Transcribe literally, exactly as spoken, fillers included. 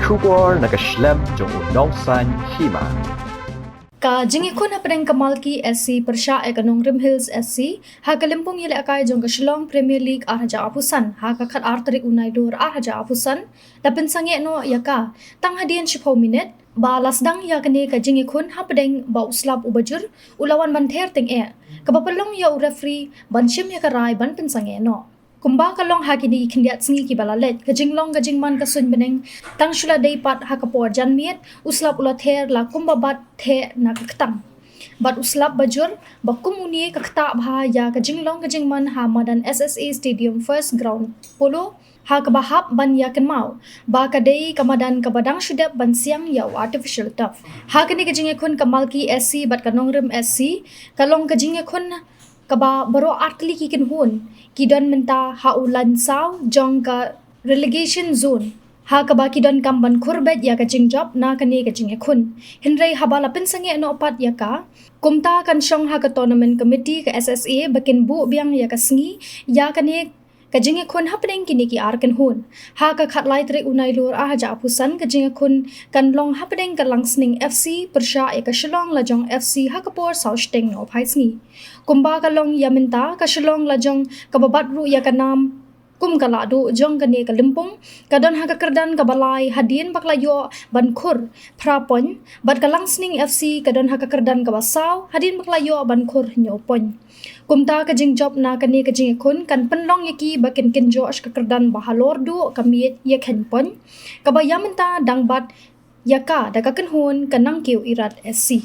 Khubor na ka shlem jong u Nongsaiñ Hima. Ka jingïakhun hapdeng ka Malki S C pyrshah ïa ka Nongrim Hills S C ha ka lympung ïalehkai jong ka Shillong Premier League ar hajar arphew san ha ka khatar tarik u Nailur ar hajar arphew san la pynsangeh noh ïa ka tang hadien shiphew minit ba la sdang ïa kane ka jingïakhun hapdeng ba u slap uba jur u la wan ban ther tyngeh, kaba pynlong ïa u referee ban shim ïa ka rai ban pynsangeh noh. Kumba ka long ha kine ki khyndiat sngi kiba la leit, ka jinglong ka jingman ka suiñ bneng tang shu la dei pat ha ka por janmiet, u slap u la ther la kumba bat theh na ka ktang. Bad u slap ba jur ba kum une ka ktah bha ïa ka jinglong ka jingman ha madan S S A Stadium First Ground Polo, ha kaba hap ban ïa kynmaw ba ka dei ka madan kaba dang shu dep ban siang ïa u artificial turf. Ha kane ka jingïakhun ka Malki S C bad ka Nongrim S C ka long ka jingïakhun kaba baroh artylli ki kynhun ki don mynta ha u lain saw jong ka relegation zone, ha kaba ki donkam ban khur beit ïa ka jingjop na kane ka jingïakhun. Hynrei haba la pynsangeh noh pat ïa ka, kumta kan shong ha ka tournament committee ka S S A ba kin buh biang ïa ka sngi ïa kane ka jingïakhun hapdeng kine ki ar kynhun. Ha ka khatlai tarik u Nailur ar hajar arphew san ka jingïakhun kan long hapdeng ka Langsning F C pyrshah ïa ka Shillong Lajong F C ha ka por saw shiteng nohphai sngi. Kumba ka long ïa mynta, ka Shillong Lajong kaba bat ruh ïa ka nam kum ka lahduh jong kane ka lympung ka don ha ka kyrdan kaba lai hadien ba ka la ïoh ban khur phra point, bad ka Langsning F C ka don ha ka kyrdan kaba saw hadien ba ka la ïoh ban khur hynñiew point. Kumta ka jingjop na kane ka jingïakhun kan pynlong ïa ki ba kin kynjoh sha ka kyrdan ba halor duh ka miej ïa kheiñ point, kaba ïa mynta dang bat ïa ka da ka kynhun ka Nangkiew Irat S C.